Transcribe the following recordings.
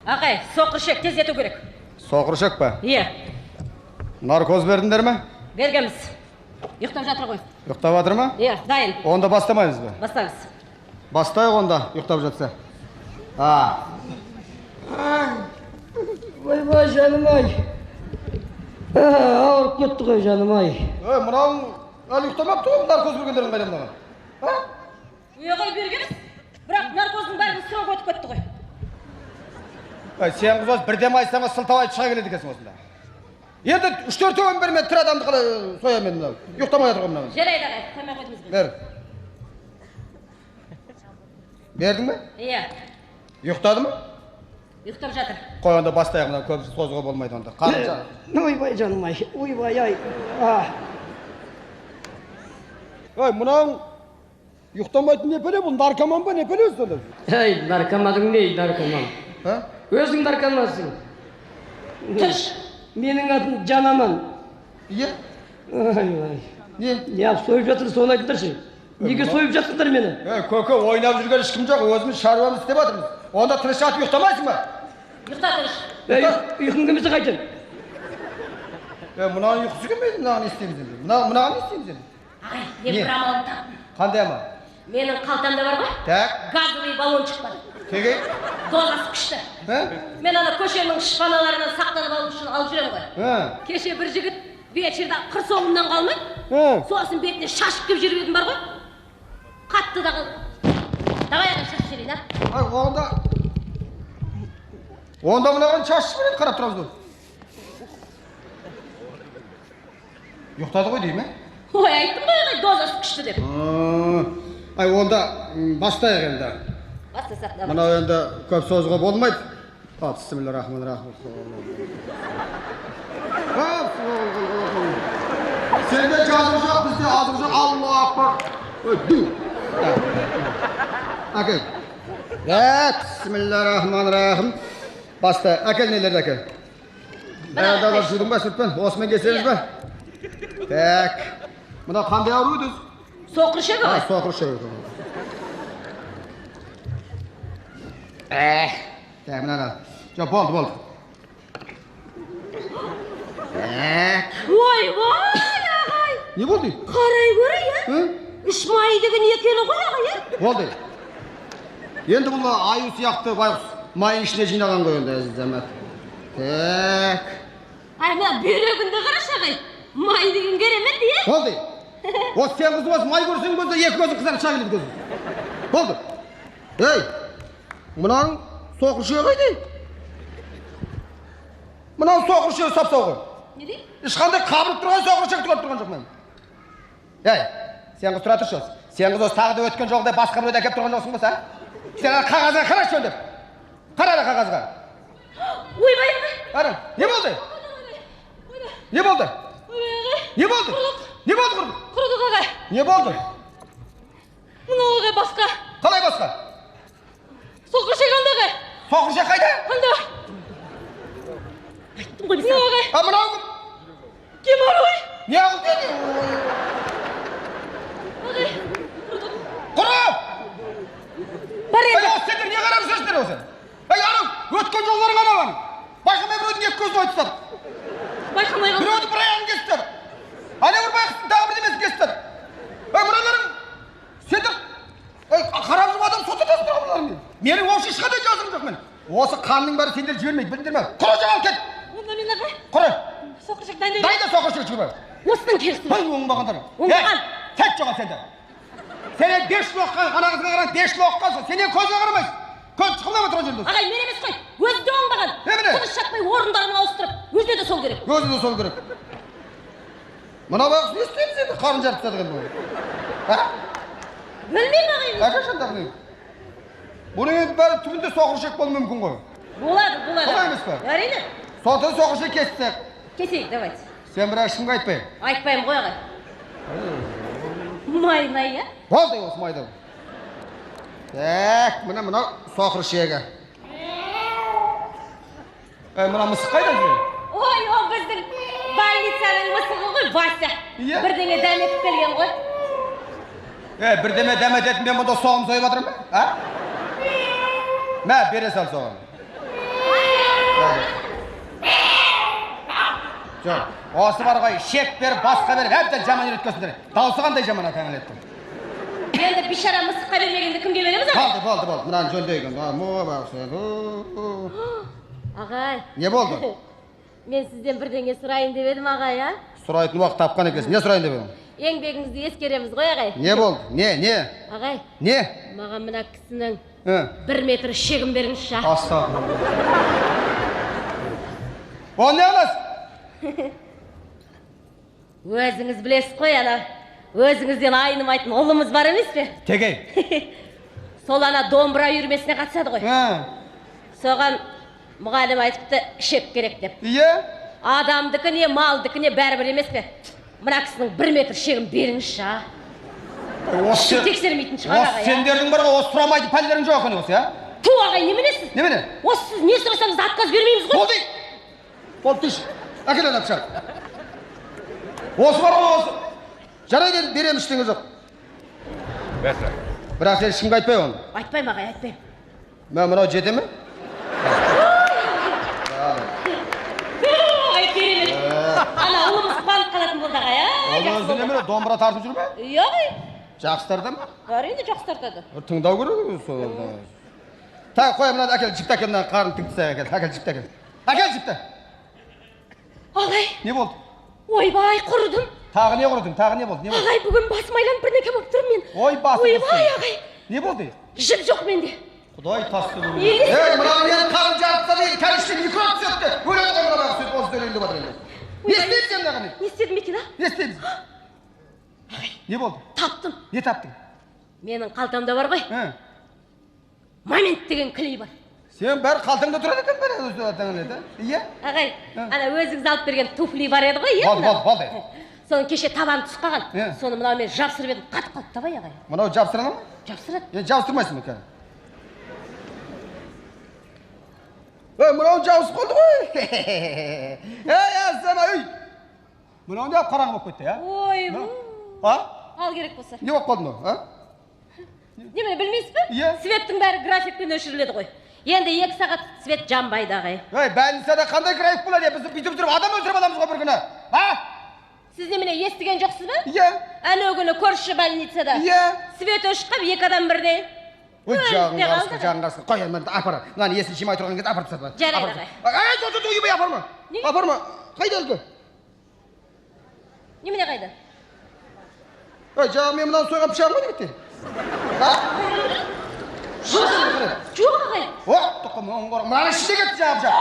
Ағай, соқыр ішек тездету керек. Соқыр ішек па? Иә. Наркоз бердіңдер ме? Бергенбіз. Ұйықтап жатыр ғой. Ұйықтап жатыр ма? Иә, дайын. Онда бастамаймыз ба? Бастаңыз. Бастайық онда, ұйықтап жатса. А. Ойбай, жаным ай. Ауырып кетті ғой, жаным ай. Ей, мынауың әлі ұйықтамапты ғой, наркоз бергендерің қайда мынаған? А? Ой, бергенбіз. Бірақ наркоздың бәрін срок өтіп кетті ғой. Ей, сен қыз бірдеме айтсаң, сылтау айтып шыға келеді екенсің осында. Енді 3-4 бер, мен тірі адамды қалай соямын енді мынау? Ұйықтамай жатыр ғой мынау. Жарайды ағай, қоймай қойдыңыз бе? Бер. Бердің бе? Иә. Ұйықтады ма? Ұйықтап жатыр. Қой онда бастайық, мынау көп созуға болмайды онда. Қарынша. Ойбай, жаным ай, ойбай ай. Ой, мынау ұйықтамайтын не пәле, бұл наркоман ба, не пәле өзі сонда? Ей, наркоманың не, наркоман? А? Өзің наркомансың. Тыш. Менің атым Жанаман. Иә? Ой, Не? Не сойып жатыр, соны айтыңдаршы. Неге сойып жатсыңдар мені? Ей, көке, ойнап жүрген ешкім жоқ, өзіміз шаруамызды істеп жатырмыз. Онда тыныш жатып ұйықтамайсың ба? Ұйықта тыныш. Ей, ұйқың келмесе қайтем. Ей, мынаның ұйқысы келмейді, мынаған не істейміз енді? Мынаған не істейміз енді? Ағай, мен бір амалын таптым. Қандай амал? Менің қалтамда бар ғой. Так. Газовый баллончик бар. Теге? Дозасы күшті. Мен ана көшенің шпаналарынан сақтанып алу үшін алып жүремін ғой. Кеше бір жігіт вечерда қыр соңымнан қалмай, сосын бетіне шашып кеп жүріп едім бар ғой. Қатты да қалды. Давай ағай, шашып жіберейін, а? Ай, онда мынаған шашып жібереді, қарап тұрамыз ғой. Ұйықтады ғой деймін, ә? Ой, айттым ғой ағай, дозасы күшті деп. Ай, онда бастайық енді. Бастасақ, давай. Мынау енді көп созуға болмайды. Бисмиллахиррахманиррахим. Сенде жазық жоқ, бізде азық жоқ. Аллаху акбар. Ой, ду. Әкел. Бисмиллахиррахманиррахим. Баста, әкел нелерді әкел. Бәрі жудың ба, сүтпен? Осымен кесеміз ба? Так. Мына қандай ауру еді? Соқыр ішек ағай. Соқыр ішек. Так, мына. Жоқ, болды, болды. Так. Ойбай, ағай. Не болды? Қарай көр, иә? Үш май деген екені ғой, ағай, иә? Болды. Енді бұл аю сияқты байғұс майын ішіне жинаған ғой енді, әзиз азамат. Так. Ай, мына бүйрегіңді қарашы, ағай. Май деген керемет, иә? Болды. Осы сен қызды осы май көрсең көзі, екі көзі қызарып шыға келеді көзі. Болды. Ей, мынаның соқыр ішегі қайда? Мынаның соқыр ішегі сап-сау ғой. Не дейді? Ешқандай қабырып тұрған соқыр ішекті көріп тұрған жоқпын. Ей, сен қыз тұра тұршы осы. Сен қыз осы тағы да өткен жолдай басқа біреуді әкеліп тұрған жоқсың ба, сен? Сен ана қағазға қарашы жөндеп. Қара ана қағазға. Ойбай, ағай. Ара, не болды? Не болды? Не болды? Не болды құрдық? Құрдық, ағай. Не болды? Мынау ағай басқа. Қалай басқа? Соқыр ішек анда, ағай. Соқыр ішек қайда? Анда. Айттым ғой, мынау ағай. А мынау кім? Геморрой. Не қылды енді? Ағай, құрдық. Құры! Бар енді. Ей, осы сендер не қарап жүрсіңдер осы? Ей, анау өткен жолдарың анау ана. Байқамай біреудің екі көзін ойып тастадық. Байқамай қалдым. Біреудің бір аяғын кесіп тастадық. Ана бір байғұстың тағы бірдемесін кесіп тастадық. Ей, мыналарың сендер, ей, қарап жүріп адам соттатасыңдар ғой мыналарың. Менің вообще ешқандай жазығым жоқ мен. Осы қанның бәрі сендер жібермейді, білдіңдер ме? Құры жоғалып кет. Онда мен ағай. Құры. Соқыр ішек дайындай. Дайында соқыр ішек жүгір. Осының керісі. Ой, оңбағандар. Оңбаған. Ей, кет жоғал сендер. Сен енді 5 жыл оқыған, ана қызға қарап 5 жыл оқығансың. Сен енді көзіңе қарамайсың. Көз шықылдамай тұрған жерінде. Ағай, мен емес қой. Өзі де оңбаған. Немене? Тыныш жатпай орындарын ауыстырып, өзіне де сол керек. Өзіне де сол керек. Мына байғұс не істейміз енді? Қарын жарып тастадық енді бұны. А? Білмеймін ағай. Әкеші анда бұны. Бұның енді бәрі түбінде соқыр ішек болуы мүмкін ғой. Болады, болады. Солай емес пе? Әрине. Сондықтан соқыр ішек кессек. Кесейік, давайте. Сен бірақ ешкімге айтпай. Айтпаймын ғой, ағай. Май-май, иә? Болды осы майды. Так, мына мынау соқыр ішегі. Ей, мына мысық қайда жүр? Ой, ол біздің больницаның мысығы ғой, Вася. Иә? Бірдеңе дәметіп келген ғой. Ей, бірдеме дәмететін мен мұнда соғым сойып жатырмын ба? А? Мә, бере сал соғым. Жоқ, осы бар ғой, шек беріп, басқа беріп, әбден жаман үйреткенсіңдер. Даусы қандай жаман атаң ілетті. Енді бейшара мысыққа бермегенде кімге береміз, ағай? Болды, болды, болды. Мынаны жөндейік. Ағай. Не болды? Мен сізден бірдеңе сұрайын деп едім, ағай, а? Сұрайтын уақыт тапқан екенсің. Не сұрайын деп едің? Еңбегіңізді ескереміз ғой, ағай. Не болды? Не, не? Ағай. Не? Маған мына кісінің 1 метр шегін беріңізші. Астағфирулла. Оны не қыласың? Өзіңіз білесіз қой, ана. Өзіңізден айнымайтын ұлымыз бар емес пе? Тегей. Сол ана домбыра үйірмесіне қатысады ғой. Соған мұғалім айтыпты, шек керек деп. Иә? Адамдікі не, малдікі не, бәрібір емес пе? Мына кісінің 1 метр шегін беріңізші, а? Осы тексермейтін шығар, ағай. Осы сендердің бар ғой, осы сұрамайтын пәлелерің жоқ екен осы, а? Ту, ағай, неменесіз? Немене? Осы сіз не сұрасаңыз отказ бермейміз ғой. Болды. Болды, түш. Әкел ана пышақ. Осы бар ғой, осы. Жарайды, енді береміз, ештеңе жоқ. Бірақ сен ешкімге айтпай оны. Айтпаймын, ағай, айтпаймын. Мә, мынау жете ме? Ай, керемет. Ана ұлымыз қуанып қалатын болды, ағай, а? Ол өзі немене, домбыра тартып жүр ме? Иә, ағай. Жақсы тарта ма? Әрине, жақсы тартады. Тыңдау керек сол. Так, қой, мынаны әкел, жіпті әкел, мына қарын тігіп тастайық, әкел, әкел жіпті әкел. Әкел жіпті. Ағай. Не болды? Ойбай, құрыдым. Тағы не құрыдың? Тағы не болды? Не болды? Ағай, бүгін басым айланып бірдеңе болып тұрмын мен. Ой, басым. Ойбай, ағай. Не болды? Жіп жоқ менде. Құдай тасты көрген. Ей, мынау мені қарын жарып тастады, енді кәріште микроб түседі де. Өледі ғой мына сөйтіп осы өлейін деп жатыр енді. Не істейміз енді мынаған? Не істедім екен, а? Не істейміз? Ағай. Не болды? Таптым. Не таптың? Менің қалтамда бар ғой. Момент деген клей бар. Сен бәрі қалтаңда тұрады екен, бәрі өзі атаңа да? Иә? Ағай, ана өзіңіз алып берген туфли бар еді ғой, иә? Болды, болды, болды. Соны кеше табаны түсіп қалған. Соны мынаумен жапсырып едім, қатып қалды давай, ағай. Мынау жапсыра ма? Жапсырады. Енді жапсырмайсың ба қазір? Ей, мынау жабысып қалды ғой. Ей, астана, ей. Мынау не қараңғы болып кетті, а? Ой, а? Ал керек болса. Не болып қалды мынау, а? Немене, білмейсіз бе? Иә. Светтің бәрі графикпен өшіріледі ғой. Енді 2 сағат свет жанбайды, ағай. Ей, больницада қандай график болады? Біз бүйтіп жүріп адам өлтіріп аламыз ғой бір күні. А? Сіз немене естіген жоқсыз ба? Иә. Әнеу күні көрші больницада. Иә. Свет өшіп қалып, 2 адам бірдей. Ой, жағың қарысты, жағың қарысты. Қой, енді апар. Мынаны есін жимай тұрған кезде апарып тастады. Жарайды, ағай. Ай, жоқ, жоқ, ойбай, апарма. Апарма. Қайда әлгі? Немене қайда? Ой, жаңа мен мынаны сойған пышағым ғой кетті. А? Жоқ, ағай. О, тұқым, оң қорық. Мынаның ішінде кетті жаңа пышақ.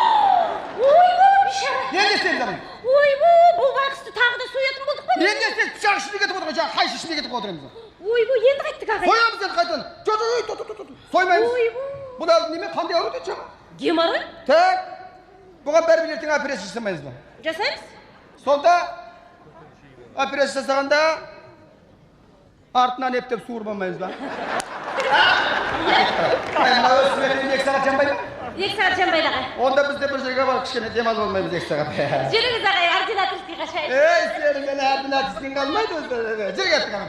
Ойбай, бейшара. Енді істейміз, ағай? Ойбай, бұл байқұсты тағы да соятын болдық қой. Енді істейміз, пышақ ішінде кетіп отыр ғой, жаңа қайшы ішінде кетіп отыр енді. Ойбай, енді қайттік, ағай. Соямыз енді қайтадан. Жоқ, жоқ, жоқ, жоқ, жоқ, соймаймыз. Ойбай. Бұл әлі неме, қандай ауру дейді жаңа? Геморрой? Так, бұған бәрібір ертең операция жасамаймыз ба? Жасаймыз. Сонда операция жасағанда артынан ептеп суырып алмаймыз ба? Ай, мына өсімен 2 сағат жанбайды ма? 2 сағат жанбайды, ағай. Онда біз де бір жерге барып кішкене демалып алмаймыз 2 сағат. Жүріңіз, ағай, ординаторскийға шай. Ей, сенің мен ординаторскийің қалмайды өзі. Жүр кеттік, ағай.